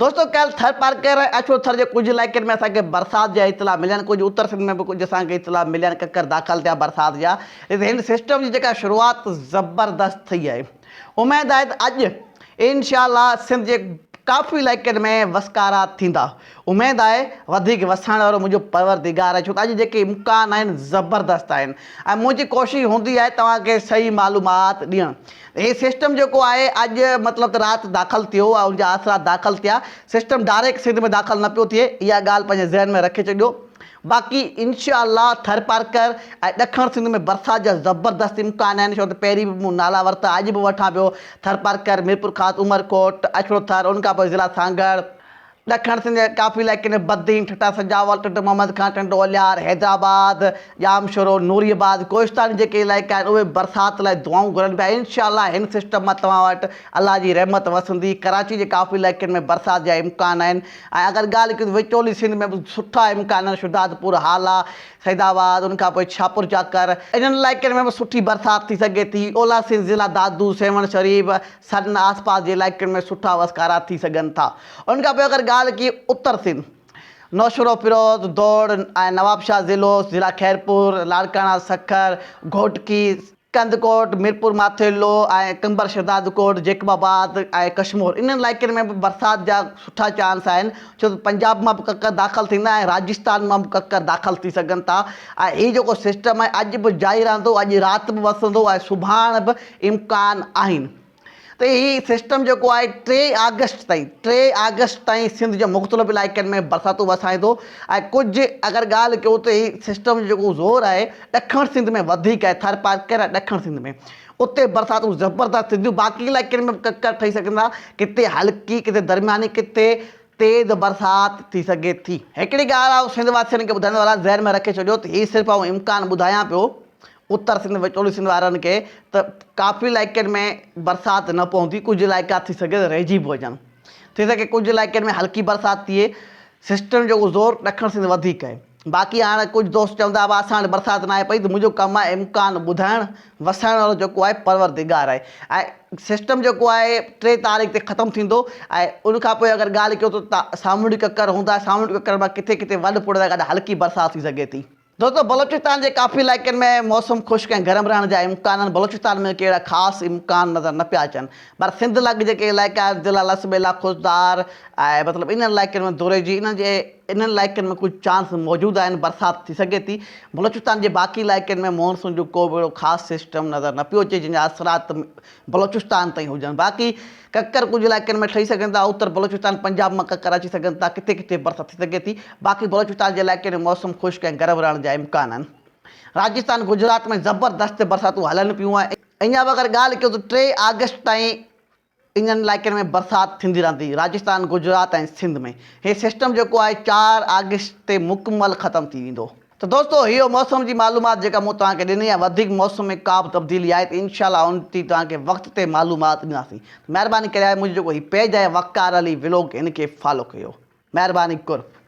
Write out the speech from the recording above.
دوستو ڪالهه ٿرپارڪر ۽ اڇو ٿر جي ڪجهه علائقن ۾ اسان کي برسات جا اطلاع مليا آهن ڪجهه اتر سنڌ ۾ به ڪجهه اسان کي اطلاع مليا آهن ڪڪر داخل ٿيا برسات جا هن سسٽم جي جيڪا شروعات زبردست ٿي آهي اميد آهي ته اڄ انشاء الله سنڌ جي ڪافي علائقن ۾ وسڪارا ٿيندا اميد آهي وڌيڪ وسائڻ وارو منهنجو پروردگار آهي ڇو ته اڄ جيڪي امڪان آهن زبردست آهن ۽ منهنجي ڪوشش هوندي آهي توهان کي صحيح معلومات ڏيڻ هي سسٽم جيڪو آهي اڄ مطلب ته رات داخل ٿيو ۽ ان جا اثرات داخل ٿيا سسٽم ڊائريڪٽ سنڌ ۾ داخل نه پيو ٿئي اها ڳالهه پنهنجي ذهن ۾ رکي ڇڏيو باقي انشاء الله ٿرپارڪر ۽ ڏکڻ سنڌ ۾ برسات جا زبردست امڪان آهن ڇو ته پهرين به مون نالا ورتا اڄ به وٺان پيو ٿرپارڪر ميرپورخاص عمرڪوٽ اڇڙو ٿر ان کان پوء ضلع سانگهڙ ڏکڻ سنڌ جي ڪافي علائقن ۾ بدين، ٺٽا سجاول، ٽنڊو محمد خان، ٽنڊو الهيار، حيدرآباد، ڄامشورو، نوري آباد، ڪوهستاني جيڪي علائقا آهن اهي برسات لاء دعائون گهرن پيا انشاء الله هن سسٽم مان توهان وٽ الله جي رحمت وسندي ڪراچي جي ڪافي علائقن ۾ برسات جا امڪان آهن ۽ اگر ڳالهه ڪيون ته وچولي سنڌ ۾ به سٺا امڪان آهن شهدادپور، هالا، سيد آباد ان کان پوء شاهپور چاڪر انهن علائقن ۾ به سٺي برسات ٿي سگهي ٿي اولهه سنڌ ضلع دادو، سيوهڻ شريف، سن آس پاس جي علائقن ۾ سٺا وسڪارا ٿي سگهن ٿا. ان کان پوء اگر ڳالهه ڪي اتر سنڌ، نوشهروفيروز، دوڙ ۽ نوابشاهه ضلعو، ضلع خيرپور، لاڙڪاڻا، سکر، گهوٽڪي، ڪنڌڪوٽ، ميرپور ماٿيلو ۽ قمبر شهدادڪوٽ، جيڪب آباد ۽ ڪشمور انهن علائقن ۾ به برسات جا سٺا چانس آهن ڇو ته پنجاب مان به ڪڪر داخل ٿيندا ۽ راجستان مان به ڪڪر داخل ٿي سگهن ٿا ۽ هي جيڪو سسٽم آهي اڄ به جاري رهندو اڄ رات به وسندو ۽ سڀاڻ به امڪان آهن. ته هي سسٽم جيڪو آهي ٽي آگسٽ تائين ٽي آگسٽ تائين سنڌ جي مختلف علائقن ۾ برساتون وسائيندو ۽ ڪجهه اگر ڳالهه ڪيون ته هي سسٽم جو جيڪو زور آهي ڏکڻ سنڌ ۾ وڌيڪ آهي ٿر پارڪر ۽ ڏکڻ سنڌ ۾ اتي برساتون زبردست ٿينديون باقي علائقن ۾ به ڪڪر ٺهي سگهن ٿا ڪٿي هلڪي ڪٿي درمياني ڪٿي تيز برسات ٿي سگهي ٿي. هڪڙي ڳالهه آئون سنڌ واسين کي ٻڌائيندو هلان ذهن ۾ رکي ڇڏيو ته هي صرف آئون امڪان ٻڌايان پيو اتر سنڌ وچولي سنڌ وارن کي ته ڪافي علائقن ۾ برسات نه پوندي ڪجهه علائقا ٿي سگهي ته رهجي به وڃن ٿي سگهي ڪجهه علائقن ۾ هلڪي برسات ٿئي سسٽم جو زور ڏکڻ سنڌ وڌيڪ آهي باقي هاڻ ڪجهه دوست چوندا ابا اسان وٽ برسات ناهي پئي ته منهنجو ڪم آهي امڪان ٻڌائڻ وسائڻ وارو جيڪو آهي پروردگار آهي ۽ سسٽم جيڪو آهي ٽي تاريخ تي ختم ٿيندو ۽ ان کان پوء اگر ڳالهه ڪيو ته سامونڊي ڪڪر هوندا سامونڊي ڪڪر مان ڪٿي ڪٿي وڏ پڙ سان گڏ هلڪي برسات ٿي سگهي ٿي. دوستو بلوچستان جي ڪافي علائقن ۾ موسم خشڪ ۽ گرم رهڻ جا امڪان آهن بلوچستان ۾ ڪي اهڙا خاص امڪان نظر نه پيا اچن پر سنڌ لڳ جيڪي علائقا آهن ضلع لسٻيلا خضدار ۽ مطلب انهن علائقن ۾ دوريجي انهن جي انهن علائقن ۾ ڪجهه چانس موجود آهن برسات ٿي سگهي ٿي بلوچستان جي باقي علائقن ۾ مونسون جو ڪو به اهڙو خاص سسٽم نظر نه پيو اچي جنهن جا اثرات بلوچستان تائين هجن باقي ڪڪر ڪجهه علائقن ۾ ٺهي سگهن ٿا اتر بلوچستان پنجاب مان ڪڪر اچي سگهن ٿا ڪٿي ڪٿي برسات ٿي سگهي ٿي باقي بلوچستان جي علائقي ۾ موسم خشڪ ۽ گرم رهڻ جا امڪان آهن راجستان گجرات ۾ زبردست برساتون هلن پيون ۽ اڃا به اگر ڳالهه ڪيون ته ٽي آگسٽ تائين انهن علائقن ۾ برسات ٿيندي رهندي راجستان گجرات ۽ سنڌ ۾ هي سسٽم جيڪو آهي چار آگسٽ تي مڪمل ختم ٿي ويندو. ته دوستو هيء موسم جي معلومات جيڪا مون توهان کي ڏني ۽ وڌيڪ موسم ۾ ڪا به تبديلي آئي ته انشاء الله ان تي توهان کي وقت تي معلومات ڏينداسين ته مهرباني ڪري آهي منهنجو جيڪو هي پيج آهي وقار علي ولوگ هن کي فالو ڪيو مهرباني قرب.